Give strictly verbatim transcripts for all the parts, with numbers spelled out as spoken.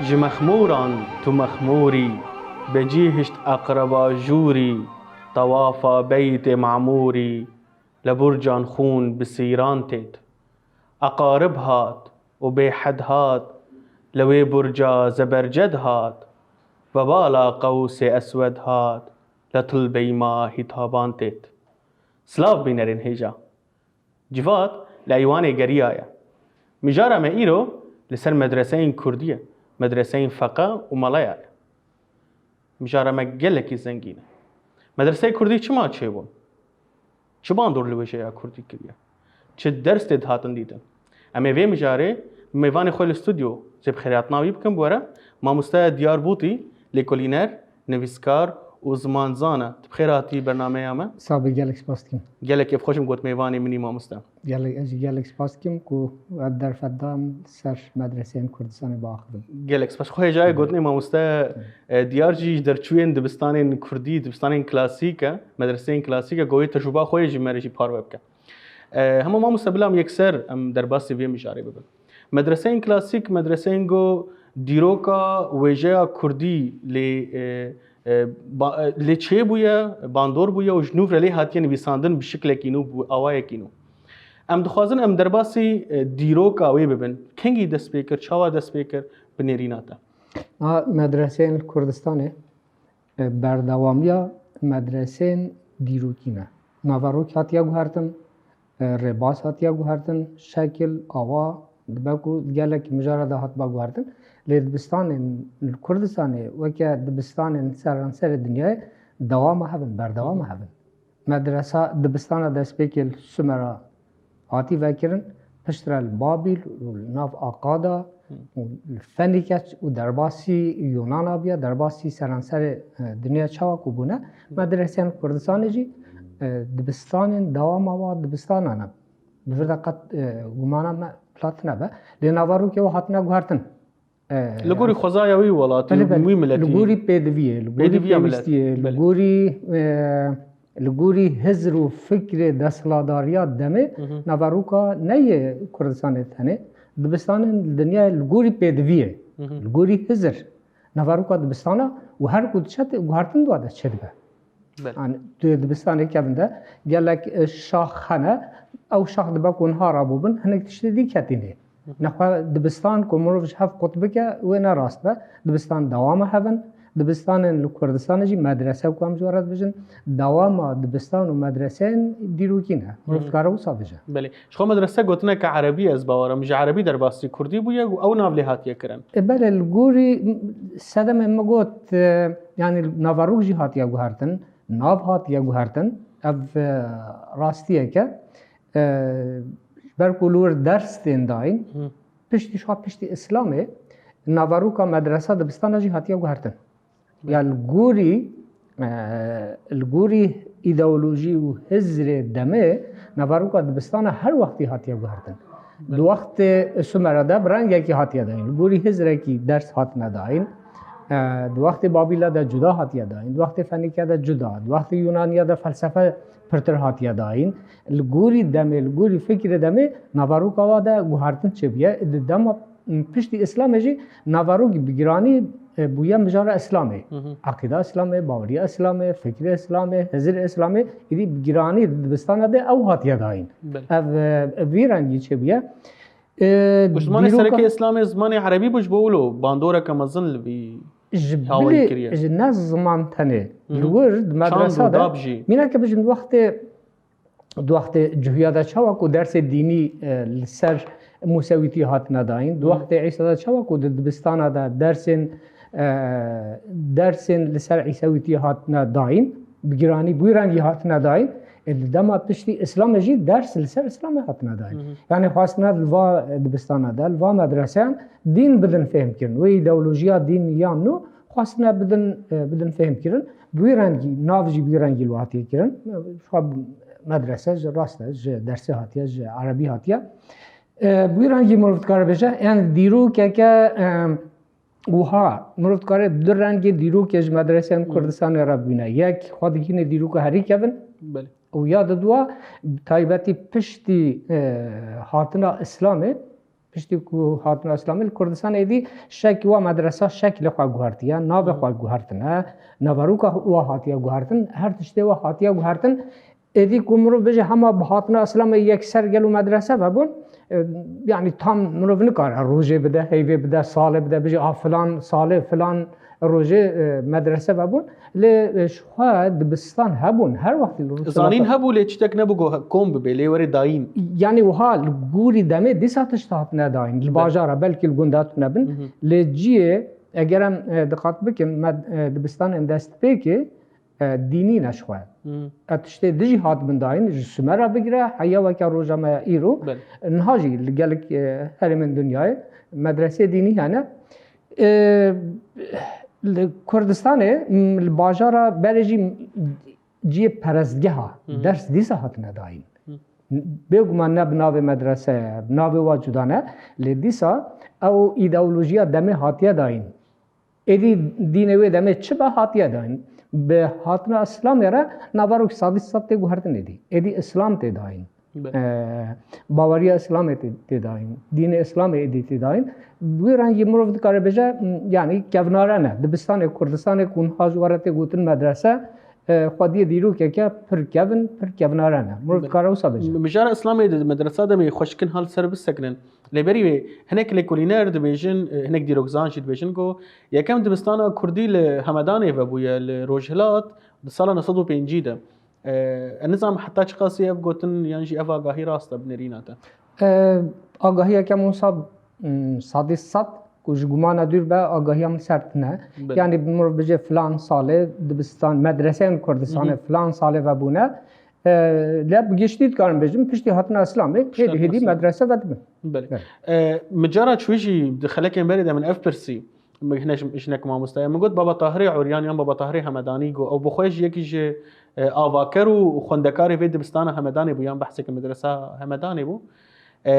Ji mexmûran tu mexmûrî, becîhişt eqreba jûrî, tewafa beytê memûrî, le burcan xûn bi sîran têt. Eqarib hat û bêhed hat, le wê burca zeberced hat, vebala qewsê eswed hat, le tilbeyma hîtaban têt. Silav bînerên hêja. Civat li eywanê geriyaye. Mijara me îro li ser medreseyên kurdî ye, medreseyên feqe û meleya ye. Mijara me gelekî zengîn e. Medreseyê kurdî çima çêbûn? Çi bandor li wêjeya kurdî kiriye? Çi ders tê dihatin dîtin? Em ê vê mijarê bi mêvanê xwe li stûdyo zê bi xêrhatina wî bikin, bi we re mamoste Diyar Bûtî, lêkolîner, nivîskar û zimanzan e. Tu bi xêr hatî bernameya me. Sax bî, gelek spas dikim. Gelek kêfxweş im got mêvanê min î mamoste. Gelek, ez jî gelek spas dikim ku ev derfet dan ser medreseyên Kurdistanê biaxivin. Gelek spas. Xwe hêjayê gotinê mamoste, e, Diyar jî ji derçûyên dibistanên kurdî, dibistanên klasîk e, medreseyên klasîk e, ku wê tecrûba xwe yê jî me re jî parve bike. E, hema mamoste bila em yekser em derbasî vê mijarê bibin. Medreseyên klasîk, medreseyên ku dîroka wêjeya kurdî lê, e, e, ba-, e, lê çêbûye, bandor bûye û ji nû re lê hatiye nivîsandin bi şiklekî nû, bi awayekî nû. Em dixwazin em derbasî, e, dîroka wê bibin. Kengî dest pê kir, çawa dest pê kir, bi nêrîna te? A, medreseyên li Kurdistanê, e, berdewamiya medreseyên dîrokî ne. Naverok hatiye guhertin, e, rêbaz hatiye guhertin, şekil, awa, dibe ku gelek mijara de hatibe guhertin. Lê dibistanên li Kurdistanê weke dibistanên seranserê dinyayê dewama hev in, berdewama hev in. Medresa, dibistana destpêkê li Sumera hatî vekirin, piştre li Babîl û li nav Aqada û li Fenîke û derbasî Yunana bûye, derbasî seranserê, e, dinya çawa ku bûne. Medreseyên Kurdistanê jî, e, dibistanên dewama wa dibistana ne. Bi vir de qet, e, gumana me plat nebe. Lê naverokê wa hatine guhertin. E, Li gorî xwezaya wî welatî, belê, belê, wî miletî. Li gorî pêdiviyê, li gorî pêdiviyê, pêwîstiyê, li gorî, e, li gorî hizr û fikrê desthilatdariya demê, naveroka ne yê Kurdistanê tenê, dibistanên li dinyayê li gorî pêdiviyê, li gorî hizr, naveroka dibistana û her ku diçe guhertin di wa de çêdibe. Belê. Yani tu yê dibistanê kevin de gelek, e, şax hene, ew şax dibe ku niha rabûbin, hinek tiştê dî ketînê. Nexwe dibistan ku mirov ji hev qut bike, wê ne rast be. Dibistan dewama hev in. Dibistanên li Kurdistanê jî medrese ku em ji we re dibêjin, dewama dibistan û medreseyên dîrokî ne. Mirov dikare wisa bêje. Belê. Ji xwe medrese gotineke erebî ez bawer im. Ji erebî derbasî kurdî bûye û ew nav lê hatiye kirin. E, belê, li gorî sedemê min got, e, yani naverok jî hatiye guhertin, nav hatiye guhertin. Ev, e, rastiyeke. E, ji ber ku li wir ders tên dayîn, piştî şa piştî Îslamê naveroka medresa dibistana jî hatiye guhertin. Ya li gorî, e, li gorî îdeolojî û hizrê demê naveroka dibistana her wextî hatiye guhertin. Di wextê Sumera de bi rengekî hatiye dayîn. Li gorî hizrekî ders hatine dayîn. E, di wextê Babîla de cuda hatiye dayîn. Di wextê Fenîke de cuda. Di wextê Yunaniya de felsefe pirtir hatiye dayîn. Li gorî demê, li gorî fikrê demê naveroka wa de guhertin çêbûye. Di dema, m, piştî Îslamê jî naverok bi giranî, e, bûye mijara Îslamê. Eqîda Îslamê, baweriya Îslamê, fikrê Îslamê, hizir Îslamê, îdî bi giranî di dibistana de ew hatiye dayîn. Belê. Ev, e, vî rengî çêbûye. E, Û zimanê dîroka serekê Îslamê zimanê erebî bû, ji bo wilo bandoreke mezin li vî Ji bilî, kiriye. Ji ne ziman tenê. Li wir di medresa de, mîneke bijin wextê, di wextê Cuhiya de çawa ku dersê dînî, e, li ser Musewîtî hatine dayîn, di wextê Îsa de çawa ku di dibistana de dersên e, dersên li ser Îsewîtiyê hatine dayîn, bi giranî bi wî rengî hatine dayîn. E, di dema piştî Îslamê jî ders li ser Îslamê hatine dayîn. Hı hı. Yani xwestine li va dibistana de, li va medreseyan dîn bidin fêhmkirin. Wê îdeolojiya dîn yan nû xwestine bidin, e, bidin fêhmkirin. Bi wî rengî, nav jî bi wî rengî li we hatiye kirin. Xwe medrese ji rast e, ji dersê hatiye, ji erebî hatiye. E, bi wî rengî mirov dikare bêje, yani dîrokeke, e, wiha, mirov dikare du rengê dîrokê ji medreseyên Hı. Kurdistanê re bibîne. Yek, xwe digihîne dîroka herî kevin Belê. Û ya di dua, taybetî piştî, e, hatina Îslamê, piştî ku hatina Îslamê li Kurdistanê êdî şek wa medresa şeklê xwe guhertiye, navê Hı. xwe guhertine, naveroka wa hatiye guhertin, her tiştê wa hatiye guhertin. Êdî ku mirov bêje hema bi hatina Îslamê yekser gelo medrese vebûn, e, yani tam mirov nikare rojê bide, heyvê bide, salê bide, bêje a filan salê, filan rojê, e, medrese vebûn. Lê, e, ji xwe dibistan hebûn, her wextî li Rûsya Zanîn hebû lê çitek nebû ku kom bibe, lê were dayîn. Yani wiha li gorî demê dîsa tişt hatine dayîn. Li Be- bajara belkî li gunda tune bin. Hı hı. Lê ciyê, eger em, e, diqat bikin, me, e, dibistanên destpêkê, e, dînî ne ji xwe. Hı. E, tiştê dijî hat bin dayîn, ji Sumer re bigire, heya weke roja me ya îro. Belê. Niha jî li gelek, e, herêmên dinyayê medresê dînî hene. E, li Kurdistanê, m, li bajara berê jî ciyê perestgeha, Hı hı. ders dîsa hatine dayîn. Hı. Bêguman ne bi navê medrese ye, bi navê wa cuda ne, lê dîsa ew îdeolojiya demê hatiye dayîn. Êdî dînê wê demê çi be hatiye dayîn. Bi hatina Îslamê re naverok sedî sed tê guhertin êdî. Êdî Îslam tê dayîn. Be. Ee, baweriya Îslamê tê, tê dayîn. Dînê Îslamê êdî tê dayîn. Bi wî rengî mirov dikare bêje, m, yani kevnare ne. Dibistanê Kurdistanê ku niha ji we re tê gotin medrese, e, xwediyê dîrokeke pir kevn, pir kevnare ne. Mirov Be. dikare wisa bêje. Mijara Îslamê di medresa demê xweşikin hal ser bisekinin. Lê berî wê hinek lêkolîner dibêjin, e, hinek dîrokzan jî dibêjin ku yekem dibistana kurdî li Hemedanê vebûye, li Rojhilat, di sala neh sed û pêncî de. E, ez nizanim heta çiqasî ev gotin yan jî ev agahî rast e bi nerîna te? E, agahiyeke min wisa, m, sedî sed ku ji gumana dûr be, agahiya min ser tune. Belê. Yani bi mirov bêje filan salê dibistan, medreseyên Kurdistanê Hı hı. filan salê vebûne. E, lê bi giştî dikarim bêjim, piştî hatina Îslamê, Piştî hêdî hatina hêdî Îslamê. medrese vedibin. Belê. Belê. E, min cara çûyî jî di xelekên berê de min ev pirsî, min hinek, hinek mamoste ye. Min got Baba Tahirê Uryan yan Baba Tahirê Hemedanî got, ew bi xwe jî yekî ji, e, avaker û xwendekarê vê dibistana Hemedanê bû, yan behseke medresa Hemedanê bû. E,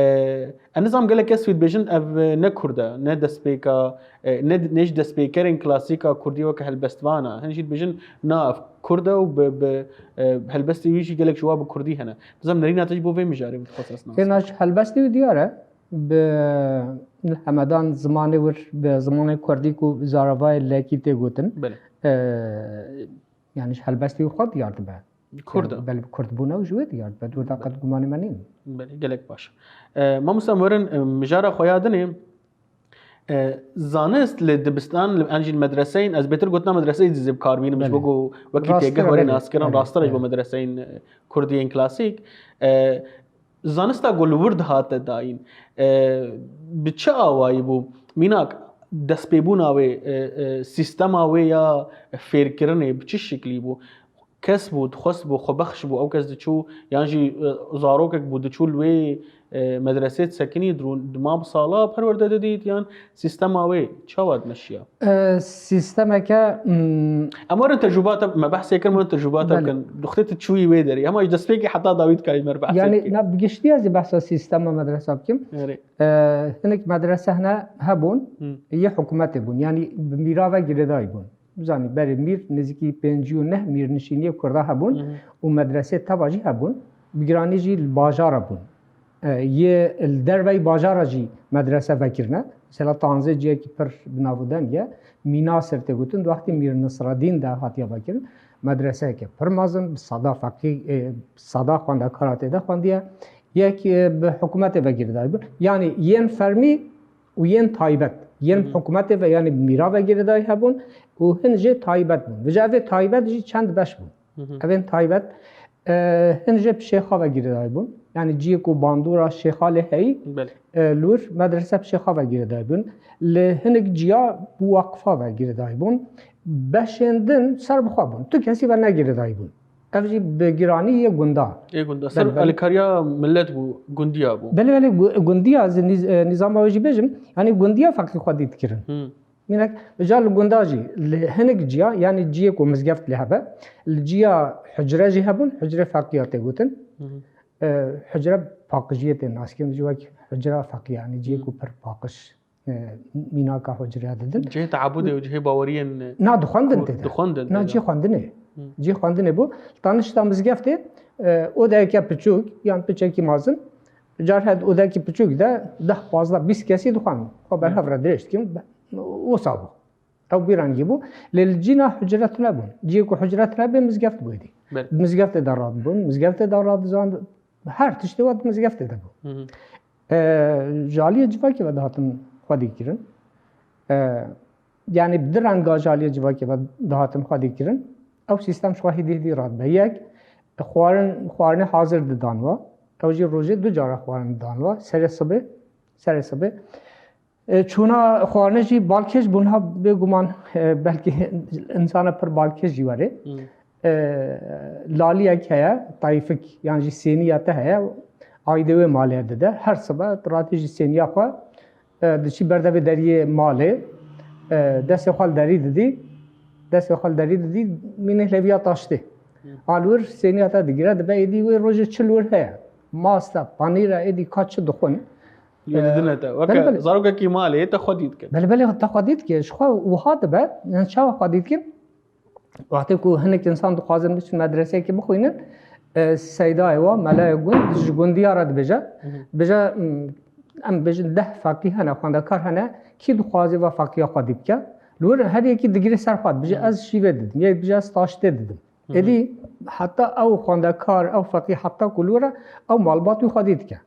ez nizanim gelek kes wî dibêjin ev ne Kurd e, ne destpêka, e, ne, ne ji destpêkerên klasîka Kurdî weke helbestvan e. Hin jî dibêjin na ev Kurd e û bi, bi, e, helbestê wî jî gelek ji wa bi Kurdî hene. Nizanim nerîna te jî bo vê mijarê min dixwest ez nas Êna bikim. Ji helbestê wî diyar e. Bi Hemedan zimanê wir, bi zimanê Kurdî ku zaravayê lekî tê gotin. Belê. E, yani ji helbestê wî xwe diyar dibe. Kurd e. Belê bi Kurdbûna wî ji wê diyar dibe. Dûr da qet gumanê me nîn. Belê, gelek baş. E, mamoste em werin, e, mijara xwe ya dinê. E, zanist li dibistan, li, an jî li medreseyên, ez bêtir gotina medreseyê dî zê bi kar bînim, ji Belê. bo ku wekî Rasttir e, têgeh werê belê. nas kirin, Belê, rasttir e ji bo belê. medreseyên, e, Kurdî yên klasîk. E, zanista ku li wir dihate dayîn, e, bi çi awayî bû? Mînak destpêbûna wê, e, e, sîstema wê ya fêrkirinê bi çi şiklî bû? Kes bû, dixwest bû, xwebexş bû, ew kes diçû, yan jî, e, zarokek bû, diçû li wê, e, medresê disekinî, dirû-, dima bi sala perwerde didît, yan sîstema wê çawa dimeşiya? E, sîstemeke, mm, Em werin tecrûbata, me behsê kir, em werin tecrûbata Belê. bikin. Duxtê tu çûyî wê derê. Hema ji destpêkê heta dawî dikarî me re behsê Yani, bikî. na, bi giştî ez ê behsa sîstema medresa bikim. Erê. E, hinek medrese hene hebûn, Hı. yê hikûmetê bûn. Yani, bi mîra ve girêdayî bûn. Bizanî berê mîr nêzîkî pêncî û neh mîrnişîniyê Kurda hebûn Hı hı. û medresê teva jî hebûn. Bi giranî jî li bajara bûn. E, yê li derveyî bajara jî medrese vekirine. Mesela Tanzê ciyekî pir bi nav û deng e. Mînasir tê gotin, di wextî Mîr Nisredîn de hatiye vekirin. Medreseyeke pir mezin, bi seda feqî, e, bi seda xwendekara tê de xwendiye. Yek, e, bi hikûmetê ve girêdayî bûn. Yanî yên fermî û yên taybet. Yên Hı hı. hikûmetê ve, yanî mîra ve girêdayî hebûn û hin jê taybet bûn. Vêca evê taybet jî çend beş bûn. Hı hı. Evên taybet, E, hin jî bi şêxa ve girêdayî bûn. Yanî ciyê ku bandora şêxa lê heyî, Belê. e, li wir medrese bi şêxa ve girêdayî bûn. Li hinek ciya bi waqifa ve girêdayî bûn. Beşên din ser bi xwe bûn. Tu kesî ve negirêdayî bûn. Ev jî bi giranî yê gunda. Ê gunda. Ser Belê, belê. alîkariya millet bû, gundiya bû. Belê belê gu- gundiya ez nîz- e, nîzama wê jî bêjim. Yanî gundiya feqî xwedî dikirin. Hı. Mînak, îcar li gunda jî, li hinek ciya, yanî ciyê ku mizgeft lê hebe, li ciya hucre jî hebûn, hucre feqiya tê gotin. Hı hı. E, hucre paqijiyê tê naskirin, jî wek hucra feqiya, yanî ciyê ku pir paqij, e, mînaka hucreya didin. Cihê teabudê û cihê baweriyên Na dixwendin tê de. Dixwendin Na tê de. cî xwendinê. Cî xwendinê bû. Tanişta mizgeftê, e, odeyeke piçûk yan piçekî mazin, car her odekî piçûk de deh, pazdeh, bîst kesî dixwendin. Xwe berhev re dirêj dikin, be- wisa bû. Ew bî rengî bû. Lê li cîna hucre tune bûn. Ciyê ku hucre tune bê mizgeft bû êdî. Belê. Di mizgeftê de radibûn, mizgeftê de radizan, her tiştê we di mizgeftê de bû. Hı hı. E, ji aliyê civakê ve dihatin xwedî kirin. E, yanî bi du renga ji aliyê civakê ve dihatin xwedî kirin. Ew sîstem ji xwe hêdî hêdî radibe. Yek, xwarin, xwarinê hazir didan we. Ew jî rojê du cara xwarin didan we. Serê sibê, serê sibê. E, çûna xwarinê jî balkêş bûn ha bêguman, e, belkî insana pir balkêş jî were. Hı. E, laliyek heye, tayfik, yan jî sêniya te heye, aydê wê malê dide. Her sibe tu ratî jî sêniya xwe, e, diçî berdevê deriyê malê, e, destê xwe li derî didî, destê xwe li derî didî, mînê hleviya taştê. Al wir sêniya te digire, dibe êdî wê rojê çi li wir heye. Mast e, panîr e, êdî ka çi dixwin. Lê didine te. Weke Belê, belê. Zarokekî malê te xwedî dike. Belê belê te xwedî dike. Ji xwe wiha dibe, yani çawa xwedî dikin? Wextê ku hinek insan dixwazin biçin medreseyekê bixwînin, e, seydayê wa, melayê gund, ji gundiya re dibêje. Dibêje, m, em bêjin deh feqî hene, xwendekar hene, kî dixwaze va feqiya xwedî bike? Li wir her yekî digire ser xwe, dibêje ez şîvê didim, yek dibêje ez taştê didim. Êdî heta ew xwendekar, ew feqî heta ku li wir e, ew malbat wî xwedî dike.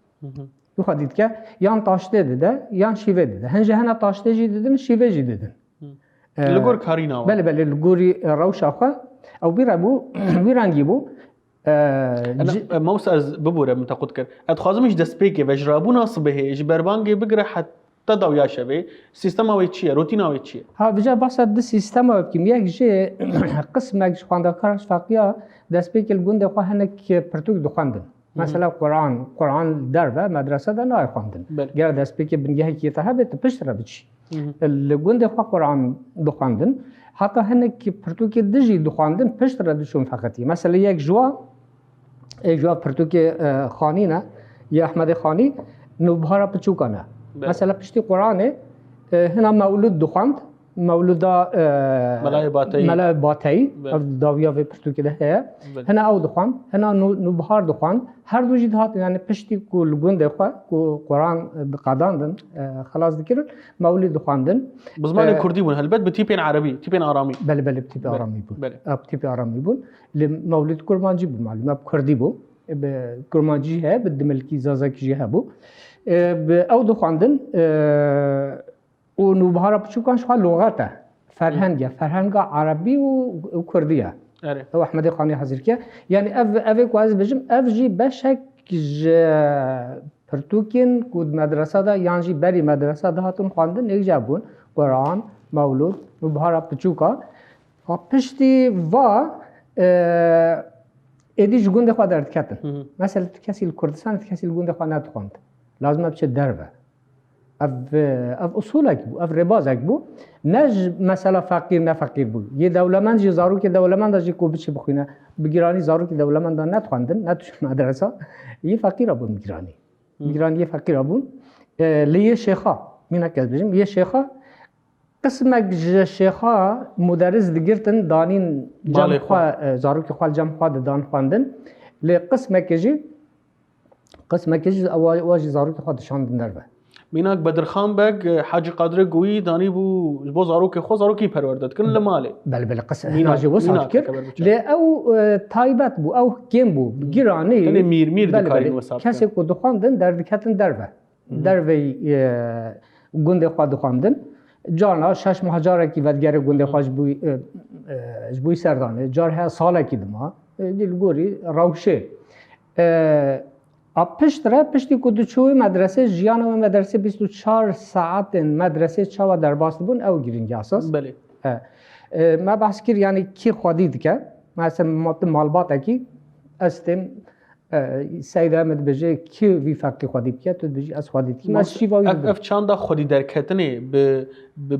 Wî xwedî dike, yan taştê dide, yan şîvê dide. Hin jî hene taştê jî didin, şîvê jî didin. E, Li gor karîna we. Belê belê, li gorî, e, rewşa xwe. Ew bî re bû, wî rengî bû. E, Ena, ci- e, Mawsa ez bibûre min te qut kir. Ez dixwazim ji destpêkê ve, ji rabûna sibehê, ji berbangê bigire heta dawiya şevê, sîstema wê çi ye, rotîna wê çi ye? Ha, vêca behsa du sîstema bikim. Yek jê qismek ji xwendekar ji feqiya destpêkê li gundê xwe hinek pirtûk dixwendin. Mesela Quran, Quran li derve medrese de nayê xwendin. Belê. Gere destpêkê bingehekî te hebe, tu pişt re biçî. Li gundê xwe Quran dixwendin. Heta hinek pirtûkê dijî dixwendin, pişt re diçûn feqetî. Mesela yek ji wa, ê ji wa pirtûkê, e, Xanî ne, yê Ehmedê Xanî, Nûbihara Piçûkan e. Belê. Mesela piştî Quranê, e, hina mewlûd dixwend, mewlûda, e, Melayê Bateyî. Melayê Bateyî, Belê. ev dawiya vê pirtûkê de heye. Belê. Hina ew dixwend, hina Nû-, Nûbihar dixwend. Her du jî dihatin, yani piştî ku li gundê xwe, ku Quran diqedandin, e, xelas dikirin, mewlîd dixwendin. Bi zimanê E, kurdî bûn, helbet bi tîpên erebî, tîpên aramî. Belê, belê, bi tîpê Belê. aramî bûn. Belê. Ev bi tîpê aramî bûn. Li mewlîd kurmancî bû, malûm e, bi kurdî bû. E, bi kurmancî jî heye, bi dimilkî zazakî jî hebû. E, bi ew dixwendin, e, û Nûbihara Piçûkan ji xwe loxet e. Ferheng e. Ferhenga erebî û, û kurdî ye. Erê. Ew Ehmedê Xanî hazir kiriye. Yani ev, ev ê ku ez bêjim, ev jî beşek ji pirtûkên ku di medresa de yan jî berî medresa de hatin xwendin, êk jî bûn. Quran, mewlûd, Nûbihara Piçûka. Ha, piştî va, e, êdî ji gundê xwe derdiketin. Hı hı. Mesela tu kesî li Kurdistanê, tu kesî li gundê xwe nedixwend. Lazim e biçe derve. Ev, ev usulek bû, ev rêbazek bû. Ne ji mesela feqîr ne feqîr bû. Yê dewlemend jî, zarokê dewlemenda jî ku biçe bixwîne, bi giranî zarokê dewlemenda nedixwendin, ne tu medresa. Yê feqîra bûn bi giranî. Bi giranî yê feqîra bûn. E, lê yê şêxa, mînak ez bêjim, yê şêxa, qismek ji şêxa muderis digirtin, danîn cem Malê xwe, e, zarokê xwe li cem xwe didan xwendin. Lê qismekê jî, qismekê jî ewa, ewa jî zarokê xwe dişandin derve. Mînak Bedirxan Beg, Hacî Qadirê Goyî danî bû ji bo zarokê xwe, zarokî perwerde dikirin li malê. Belê belê, qis Mînak, hina jî wisa mînak dikir. dike ber biçe. Lê ew, e, taybet bû, ew kêm bû, giranî. Tenê mîr, mîr Belê, dikarîn belê. wisa bikin. Kesê ku dixwendin derdiketin derve. Derveyî, e, gundê xwe dixwendin. Carna şeş mah carekî vedigerê gundê xwe ji bo, e, e, ji bo serdanê. Car heye salekî dima. E, dî li gorî rewşê. E, a pişt re, piştî ku diçû wê medresê, jiyana wê medresê bîst û çar saetên medresê çawa derbas dibûn, ew girîng e esas. Belê. E, e, me behs kir, yanî kî xwedî dike. Mesela ma-, tu malbatekî, ez têm, e, Seyda me dibêje, kî vî feqî xwedî bike, tu dibêjî, ez xwedî dikîm, ez Mas şîva wî ev, dikim. Ev çanda xwedî derketinê bi, bi,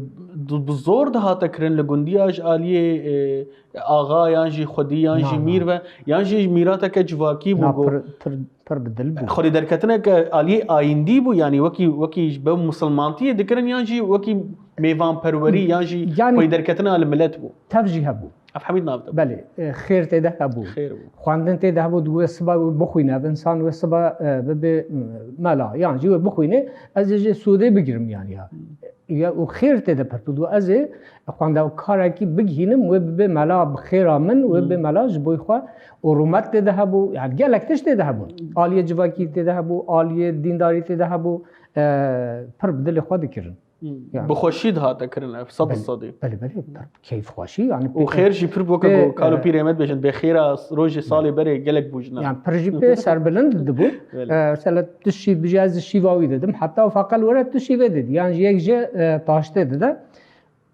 bi zor dihate kirin li gundiya ji aliyê, e, axa yan jî xwedî yan Na, jî na. mîr ve, yan jî mîrateke civakî bû Na, go. pir, pir, pir bi dil bû. Xwedî derketineke aliyê ayîndî bû, yanî wekî, wekî ji ber misilmantiyê dikirin, yan jî wekî mêvanperwerî, yan jî Yanî xwedî derketina li milet bû. Tev jî hebû. Ev hemî di nav de bû. Belê, e, xêr tê de hebû. Xêr bû. Xwendin tê de hebû, di wê siba wê bixwîne, ev însan wê siba, e, bibe, m, mela, yan jî wê bixwîne, ez ê jê sûdê bigirim, yanî ya. Ya, û xêr tê de pir bû. Ez ê xwendekarekî bigihînim, wê bibe mela bi xêra min, wê Hmm. bibe mela ji bo xwe, û rûmet tê de hebû, yani gelek tişt tê de hebûn. Aliyê civakî tê de hebû, aliyê dîndarî tê de hebû, e, pir bi dilê xwe dikirin. Hmm. Yani. Bi xweşî dihate kirin ev, sed Belê, sedî. belê, belê, pir keyfxweşî, yani Û pê-, xêr jî pir weke pê-, ku kal û e, pîrê me dibêjin, bê xêra rojê salê berê gelek bûjina. Yani pir jî pê serbelind dibûn. Belê. E, mesela tu şî-, bijî ez şîva wî didim. Heta û feqel were tu şîvê didî. Yan jî yek jê, e, taştê dide.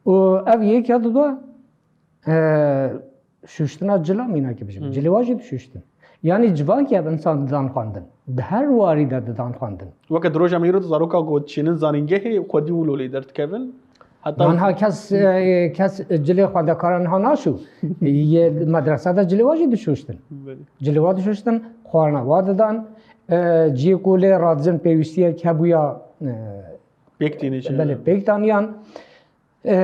Û ev yek ya dido, e, şuştina cila mînakê bijî. Hmm. Cilê wa jî dişuştin. Yani civakî ev insan didan xwendin. Di her warî de didan xwendin. Weke di roja me îro di zaroka ku çênin zanîngehê xwedî û lolê derdikevin. Heta Nanha kes, e, kes cilê xwendekara niha naşû. Yê medresa de cilê wa jî dişuştin. Belê. Cilê wa dişuştin, xwarina wa didan. E, ciyê ku lê radizin pêwîstiyek hebûya, e, Pêk tînin jî. belê pêk daniyan. E,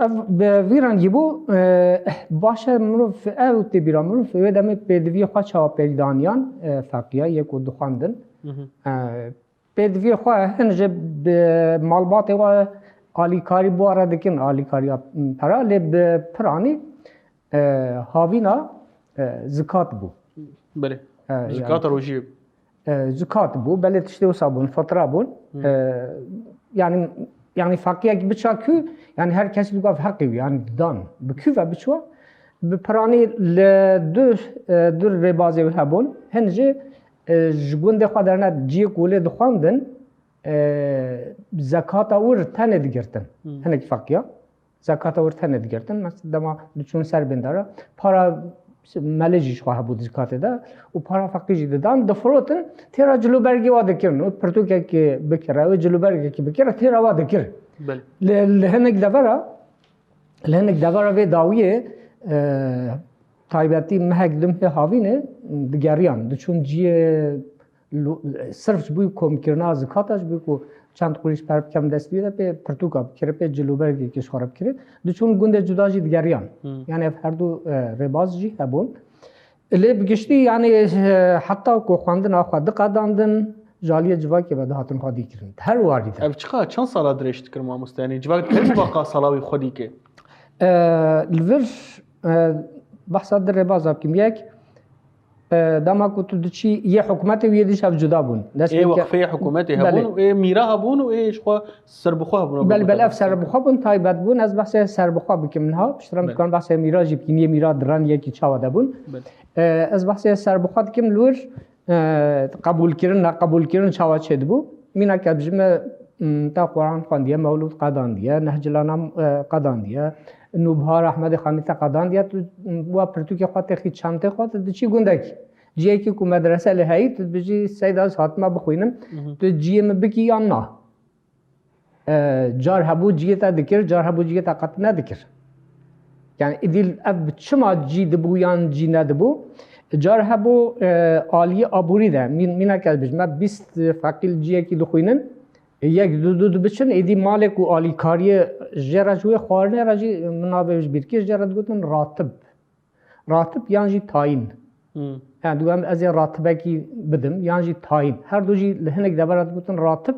ev bi vî rengî bû. E, baş e, mirov ew tê bîra mirov wê demê pêdiviyê xwe çawa pêk daniyan, e, feqiya yê ku dixwendin. Hı hı. E, Pêdiviyê xwe hin ji bi malbatê xwe alîkarî bi re dikin, alîkariya pera, lê bi piranî, e, havîna, e, zikat bû. Belê. E, Zikata yani, rojiyê. E, zikat bû, belê tiştê wisa bûn, fitra bûn. Hı. E, yani, yani feqiyek biça kû, yani her kesî diguha heqî wî, yani dan. Bi kû ve biçwa, bi piranî li du, e, du rêbazê wî hebûn. Hin jî e, ji gundê xwe derine ciyê ku lê dixwendin, e, zekata wir tenê digirtin. Hmm. Hinek feqiya. Zekata wir tenê digirtin. Mesela dema diçûn ser bêndara, para melê jî ji xwe hebû di zekatê de û para feqî jî didan, difirotin, têra cilûbergê wa dikirin. Û pirtûkekê bikire, wê cilûbergekî bikire, têra wa dikir. Belê. Li, li hinek devera, li hinek devera vê dawiyê, e, taybetî mehek du mehê havînê digeriyan. Diçûn ciyê Lu-, sirf ji bo komkirina zikata, ji bo ku çend qurîş per bikevin dest wî de pê pirtûka bikire, pê cilûbergekê ji xwe re bikire. Diçûn gundê cuda jî digeriyan. Hmm. Yani ev her du, e, rêbaz jî hebûn. Lê bi giştî, yani, e, heta ku xwendina xwe diqedandin, ji aliyê civakê ve dihatin xwedî kirin. Her warî de. Ev çiqa çend sala dirêj dikir mamoste? Yani civak dikir mubaqa sala wî xwedî ke? E, li vir, e, behsa du rêbaza bikim. Yek, e, dema ku tu diçî yê hikûmetê û yê dî ji hev cuda bûn. Dest Ê pê ke-, wekfeyê hikûmetê Belê. hebûn û ê mîra hebûn û ê ji xwe serbixwe hebûn. Belê, belê, ev serbixwe bûn, taybet bûn. Ez behsê serbixwe bikim niha. Piştre em Belê. dikarin behsê mîra jî bikin. Yê mîra di ren yekî çawa de bûn. Belê. E, ez behsê serbixwe dikim li wir, e, qebûlkirin, neqebûlkirin çawa çêdibû. Mînak ez bijîme, m, te Quran xwendiye, mewlûd qedandiye, Nehcilana, e, qedandiye, Nûbhar Ehmedê Xanî te qedandiye, tu, m, wa pirtûkê xwe têxî çentê xwe, tu diçî gundekî. Ciyekî ku medrese lê heyî, tu dibêjî, Seyda, ez hatime bixwînim, Mhm. tu ciyê min bikî yan na? E, car hebû ciyê te dikir, car hebû ciyê te qet nedikir. Yani îdî ev çima cî dibû yan cî nedibû? Car hebû, e, aliyê aborî de, mîn-, mînak ez bijîme, bîst feqî li ciyekî dixwînin, yek du du dibiçin, êdî malê ku alîkariyê jê re ji wê xwarinê re jî, min navê ji bîr kir, jê re digotin ratib. Ratib yan jî tayîn. Hmm. Yani, dibêjim ez ê ratibekî bidim, yan jî tayîn. Her du jî li hinek devera digotin ratib,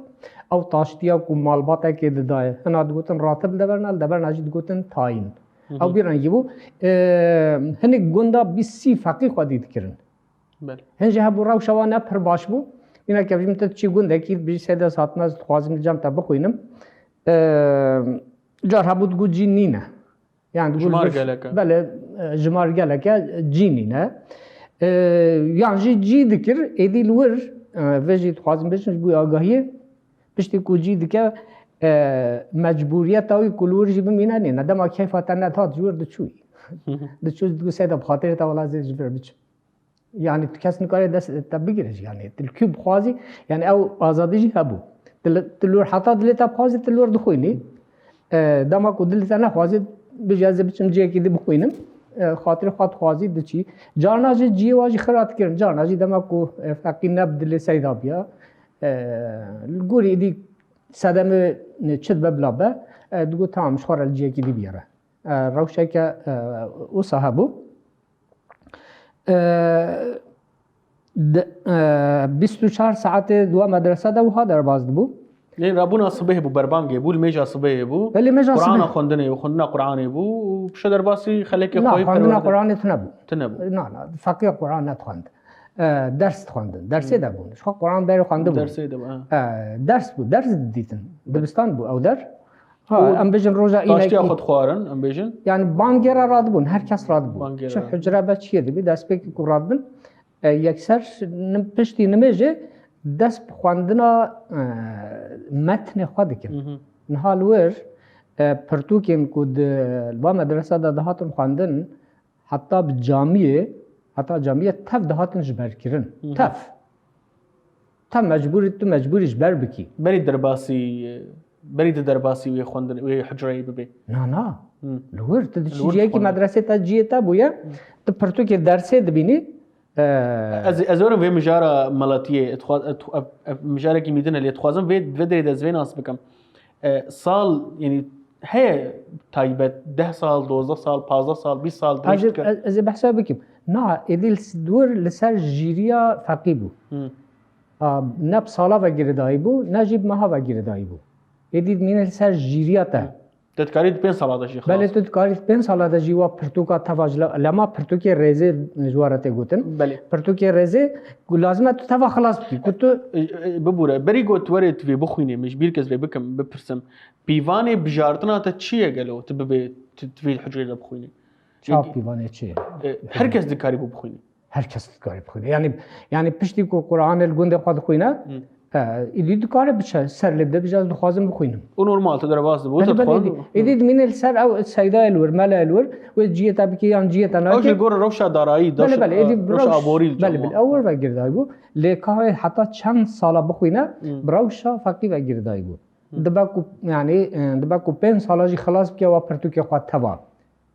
ew taştiya ku malbatekê didayê. Hina digotin ratib li deverna, li deverna jî digotin tayîn. Hı hı. Ew bi rengî bû. E, hinek gunda bîst sî feqî xwedî dikirin. Belê. Hin jî hebû rewşa wan ne pir baş bû. Mînak ez bijîm tu diçî gundekî, dibêjî Seyda, ez hatime, ez dixwazim li cem te bixwînim. E, car hebû digot cî nîne. Yani Jimar gelek e. Belê, e, jimar gelek e, cî nîne. E, yan jî cî dikir, êdî li wir, e, vê jî dixwazim bêjim ji bo agahiyê, piştî ku cî dike, e, mecbûriyeta wî ku li wir jî bimîne nîne. Dema keyfa te nedihat ji wir diçûyî. Diçû digot seyda bi xatirê te wela zê ji vir biçim. Yani tu kes nikare dest te bigire jî yani. Tu li kû bixwazî, yani ew azadî jî hebû. Tu li, tu li wir heta dilê te bixwazî, tu li wir dixwînî. E, dema ku dilê te nexwazî, bijî ez ê biçim cihekî dî bixwînim. E, xatirê xwe dixwazî diçî. Carna jî cihê wa jî xira dikirin. Carna jî dema ku, e, feqî ne bi dilê seyda biya. E, li gorî êdî sedemê çi dibe bila be, e, digot tamam ji xwe re li cihekî dî bigere. E, rewşeke, e, wisa hebû. E, di, e, bîst û çar saetê di wa medrese de wiha derbas dibû. Lê rabûna sibehê bû, berbangê bû, li mêja sibehê bû. Belê, mêja Qur'ana sibehê. Xwendinê û xwendina Qur'anê bû û pişe derbasî xelekê Na, xweyî xwendina perwerde- Qur'anê tune bû. Tune bû. Na, na, feqî Qur'an nedixwend. E, ders dixwendin. Dersê de bûn. Ji xwe Qur'an berê xwendibûn. Dersê de bû, ha. E, ders bû, ders didîtin. Dibistan bû ew der. Ha, Û em bêjin roja Taştiya înekî. Xwe dixwarin, em bêjin. Yani bangêra radibûn, her kes radibû. Bangêra. Çi hucre be çi yê dibî, destpêkê ku radibin, e, yekser nim-, piştî nimêjê dest bi xwendina, e, metnê xwe dikin. Mhm. Niha li wir, e, pirtûkên ku di va medresa de dihatin xwendin, heta bi camiyê, heta camiyê tev dihatin ji ber kirin. Mhm. Tev. Tev mecbûrî, tu mecbûrî ji ber bikî. Berî derbasî, berî di derbasî wê xwendin, wê hucreyê bibê. Na, na. Hı. Li wir, tu Li diçî wir cihekî dixwendin. Medresê te cihê te bûye, tu pirtûkê dersê dibînî, e, Ez, ez werim vê mijara meletiyê, dixwa-, dixwa-, ev, ev mijarekî mîdin e, lê dixwazim vê, vê derê de ez vê nas bikim. E, sal, yani heye taybet, deh sal, dozdeh sal, pazdeh sal, bîst sal Ez, dirêj dike. ez, ez ê behsa bikim. Na, êdî li s-, dûr li ser jîriya feqî bû. Hı. A, ne bi sala ve girêdayî bû, ne jî bi meha ve girêdayî bû. Êdî dimîne li ser jîriya te. Te dikarî di pênc sala de jî xilas. Belê tu dikarî di pênc sala de jî wa pirtûka teva ji le-, lema pirtûkê rêzê ji wa re tê gotin. Belê. Pirtûkê rêzê ku lazim e tu teva xilas bikî. Ku tu E, e, bibûre, berî got werê tu vê bixwînê, min ji bîr kes vê bikim, bipirsim. Pîvanê bijartina te çi ye gelo? Tu bibê, tu, tu vê hucreyê de bixwînî. Çav pîvanê çi ye? E, her kes dikarî bû bixwînî. Her kes dikare bixwîne. Yani, yani piştî ku Qur'anê li gundê xwe dixwîne, e, êdî dikare biçe ser lê bide bije ez dixwazim bixwînim. O normal, tu derbas dibû, Belê, tu belê, dixwaz. êdî, êdî dimîne li ser ew seydayê li wir, mele li wir, wê ciyê te bikî yan ciyê te Ew jî nakî. li gor rewşa darayî, Belê, rewşa, belê, êdî rewşa rewş-, aborî li belê, cem belê, ew wir ve girêdayî bû. Lê ka wê heta çend sala bixwîne, bi rewşa feqî ve girêdayî bû. Dibe ku, yani, e, dibe ku pênc sala jî xilas bike wa pirtûkê xwe teva.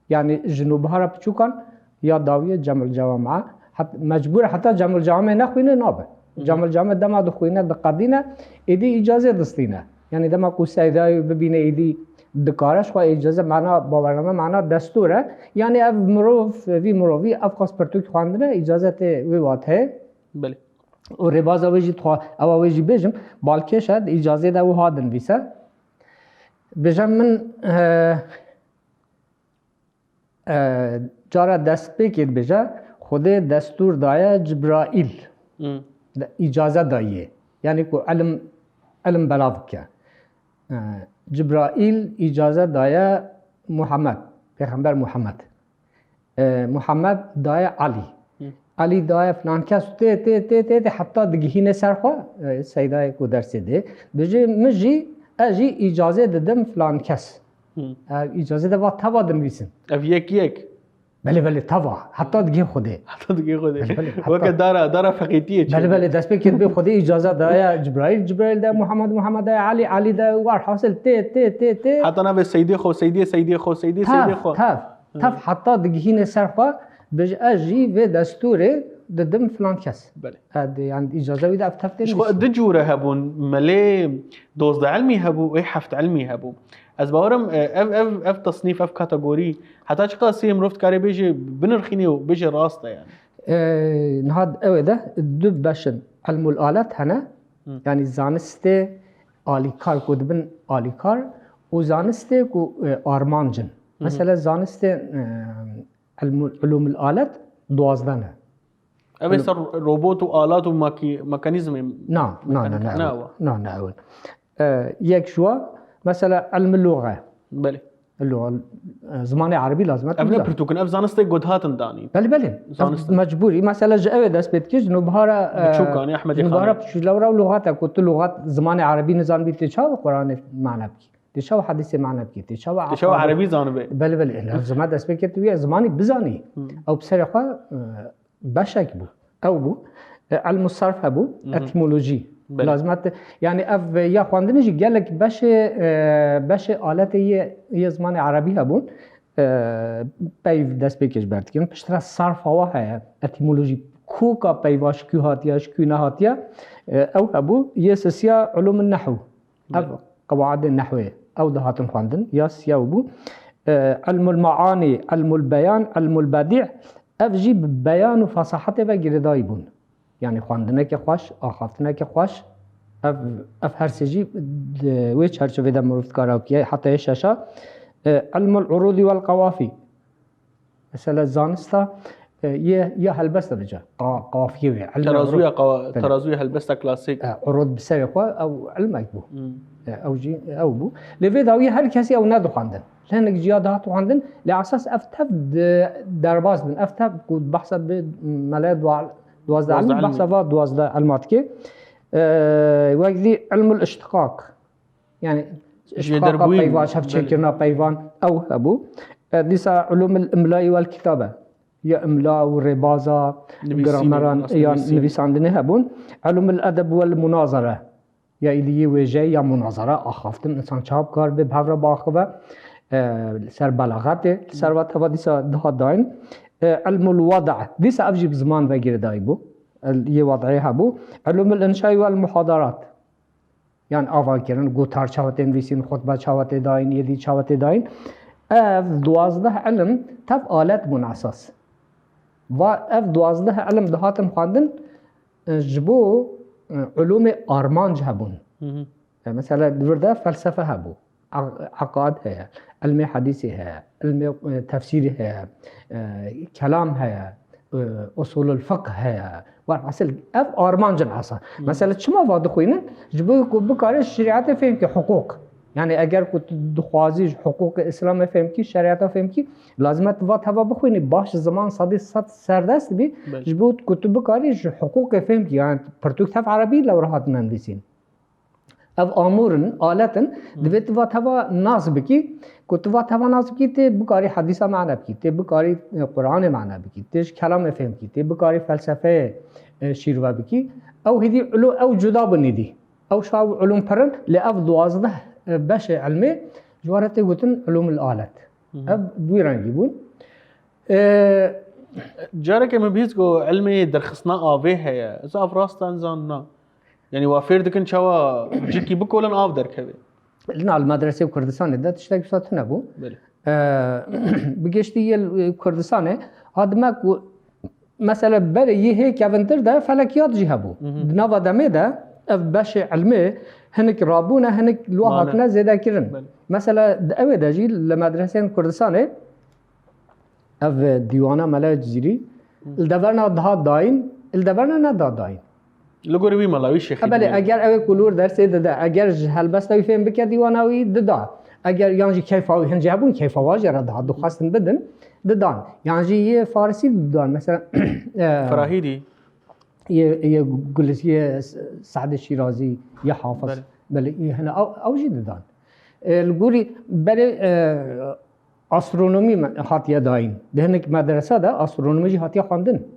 Yani ji nûbihara piçûkan ya dawiyê Cemil Cewame. Het-, mecbûr e heta Cemil Cewame nexwîne nabe. Cemil Cewame dema dixwîne diqedîne, êdî îcazê distîne. Yani dema ku seydayê bibîne êdî dikare, ji xwe îcaze mana bawername mana destûr e. Yani ev mirov, vî mirovî ev qas pirtûk xwendine îcazetê wê wat heye. Belê. Û rêbaza wê jî dixwa-, ewa wê jî bêjim, balkêş e, di îcazê de wiha dinivîse. Bêje min, e, E, cara destpêkê dibêje, Xwedê destûr daye Cibraîl. Hı. De, îcaze daye. Yani ku ilim, ilim belav bike. E, Cibraîl îcaze daye Muhammed, Pêxember Muhammed. E, Muhammed daye Elî. Elî daye filan kes, tê, tê, tê, tê, tê, heta digihîne ser xwe, e, seydayê ku dersê dê. Dibêje, min jî, ez jî îcazê didim filan kes. Ev îcazê de va teva dinivîsin. Ev yek yek. Belê, belê, teva. Heta digihê Xwedê. Heta digihê Xwedê. Belê, belê, heta- Weke dara, dara feqîtiyê çê. Belê, belê, destpêkê dibê Xwedê îcaza daye Cibraîl, Cibraîl daye Muhammed, Muhammed daye Elî, Elî daye war hasil tê, tê, tê, tê. Heta navê seydê xwe, seydê, seydê xwe, seydê, seydê Tev, xwe. tev, tev heta digihîne ser xwe, bêje ez jî vê destûrê didim filan kes. Belê. Ed, yani îcaza wî de ev tev tê Ji xwe nivîsî. Du cûre hebûn, melê dozdeh ilmî hebû, wê heft ilmî hebû. Ez bawerim, e, ev, ev, ev tasnîf, ev kategorî, heta çiqasî mirov dikare bêje binirxîne û bêje rast e yani. E, niha ew ê de du beş in. Ilmul alet hene, yani zanistê alîkar ku dibin alîkar û zanistê ku, e, armanc in. Mesela zanistê, e, ilmul, ulûmul alet duwazdeh ne. Ev ê ser robot û alat û makî-, mekanîzmê. Na, na, na, Mekanik-, na, na, ew. wa. Na, na, ew. E, yek ji wa, mesela ilmul lûxe. Belê. Lû-, e, zimanê erebî lazim e. Ev ne pirtûk in, ev zanistek ku dihatin danîn. Belê, belê. Ev Zanist e. Mecbûrî. Mesela ji ew ê dest pê dikir, ji nûbihara, e, Biçûkanê, Ehmedê ji nûbihara Xanê. Piçûlewra û lûxata ku tu lûxat zimanê erebî nizanibî tê çawa Quranê mane bikî? Tê çawa hedîsê mane bikî? Tê çawa Tê çawa eqabê erebî zanibe? Belê, belê. Ev ziman dest pê kir tu yê zimanî bizanî. Hmm. Ew bi serê xwe, e, beşek bû. Ew bû. E, ilmû sarf hebû, Mhm. etîmolojî. Belê. Lazim e te, yani ev ya xwendinê jî gelek beşê, e, beşê aletê yê, yê zimanê erebî hebûn. E, peyv dest pê kir ji ber dikin. Piştre sarf hawa heye, etîmolojî. Koka peyva ji kû hatiye, ji kû nehatiye. E, ew hebû. Yê sisiya ulûm nehw. Ev Belê. Qewaidê nehwê. Ew dihatin xwendin. Ya siya bû. E, ilmul maani, ilmul beyan, ilmul bedî. Ev jî bi beyan û fesahetê ve girêdayî bûn. Yani xwendineke xweş, axaftineke xweş, ev, ev her sê jî di wê çerçevê de mirov dikare bike, heta yê şeşa, e, ilmul urudi wel qawafî. Mesela zanista, e, yê, ya helbesta bice, qa-, qafiyê wê, ilmê Terazûya urud. Qawa-, Belê. Terazûya helbesta klasîk. E, urud bi serê xwe, ew ilmek bû. Hmm. E, ew jî, ew bû. Lê vê dawiyê her kesî ew nedixwendin. Hinek ciya dihat xwendin, lê esas ev tev di-, derbas bin. Ev tev ku behsa bi mele dua-, duwazdeh Duwazdeh ilm, ilm. Behsa va duwazdeh ilma dike. E, wek dî ilmul iştiqaq. Yani Jê iştiqaqa derbûyî, peyvan, çavçêkirina belê. Peyvan, ew hebû. E, dîsa ulûmul imlayî wel kitabe. Ya imla û rêbaza Nivîsînê, grameran, ya nivîsînê. Nivîsandinê hebûn. Ulûmul edeb wel munazere. Ya îlî yê wêje ya munazara axaftin, însan çawa bi kar bê bi hev re biaxive, e, li ser belaxetê, li ser va teva dîsa dihat dayîn. E, ilmul wada, dîsa ev jî bi ziman ve girêdayî bû. El-, yê wadayê hebû. Ilûmul înşayî wel muhadarat. Yan avakirin, gotar çawa tê nivîsîn, xutbe çawa tê dayîn, yê dî çawa tê dayîn. Ev duwazdeh ilim tev alet bûn esas. Va ev duwazdeh ilim dihatin xwendin, e, ji bo, e, ulûmê armanc hebûn. Hı hı. E, mesela di vir de felsefe hebû, a-, eqad heye, ilmê hedîsê heye, ilmê, e, tefsîrê heye, e, kelam heye, e, usulul fiqh heye. Welhasil ev armanc in esas. Hı. Mesela çima va dixwînin? Ji bo ku bikarê şerîetê fêm ke, hiqûq. Yani eger ku tu dixwazî ji hiqûqê Îslamê fêm kî, şerîeta fêm kî, lazim e tu va teva bixwînî, baş ziman sedî sed serdest bî, Belê. Ji bo ku tu bikarî ji hiqûqê fêm kî, yani pirtûk tev erebî lew re hatine nivîsîn. Ev amûr in, alet in, Hı. divê tu va teva nas bikî, ku tu va teva nas bikî, tê bikarî hedîsa mane bikî, tê bikarî, e, Quranê mane bikî, tê ji kelamê fêm bikî, tê bikarî felsefeyê, e, şîrve bikî. Ew hêdî ulu-, ew cuda bin hêdî. Ew şa ew ulûm pir in, lê ev duwazdeh, e, beşê ilmê ji we re tê gotin ulûmul alet. Hı hı. Ev bi wî rengî bûn. E, Careke min bihîst ku ilmê derxistina avê heye. Ez ev rast e, nizanim na. Yanî wa fêr dikin çawa cikî bikolin av derkeve. Lina li medresê Kurdistanê de tiştek wisa tune bû. Belê. E, bi giştî yê li Kurdistanê, ha dime ku mesela berê yê hê kevintir de felekiyat jî hebû. Hı hı. Di nava demê de ev beşê ilmê hinek rabûne, hinek li wa Mane. Hatine zêdekirin. Belê. Mesela di ewê de jî li medreseyên Kurdistanê ev dîwana Mela Cizîrî Hı. li deverna dihat dayîn, li deverna neda dayîn. Li gorî wî mela, wî şêxî E, belê, dibî. Eger ew ê ku li wir dersê dide, eger ji helbesta wî fêm bike dîwana wî dida. Eger yan jî keyfa wî, hin jî hebûn keyfa wa jê re dihat, dixwestin bidin, didan. Yan jî yê farisî didan, mesela, e, Firahîdî. Yê, yê Gulis, yê Se'dê Şîrazî, yê Hafiz. Belê. Belê, yê hene ew, ew jî didan. E, li gorî berê, e, astronomî me-, hatiye dayîn. Di hinek medresa de astronomî jî hatiye xwendin.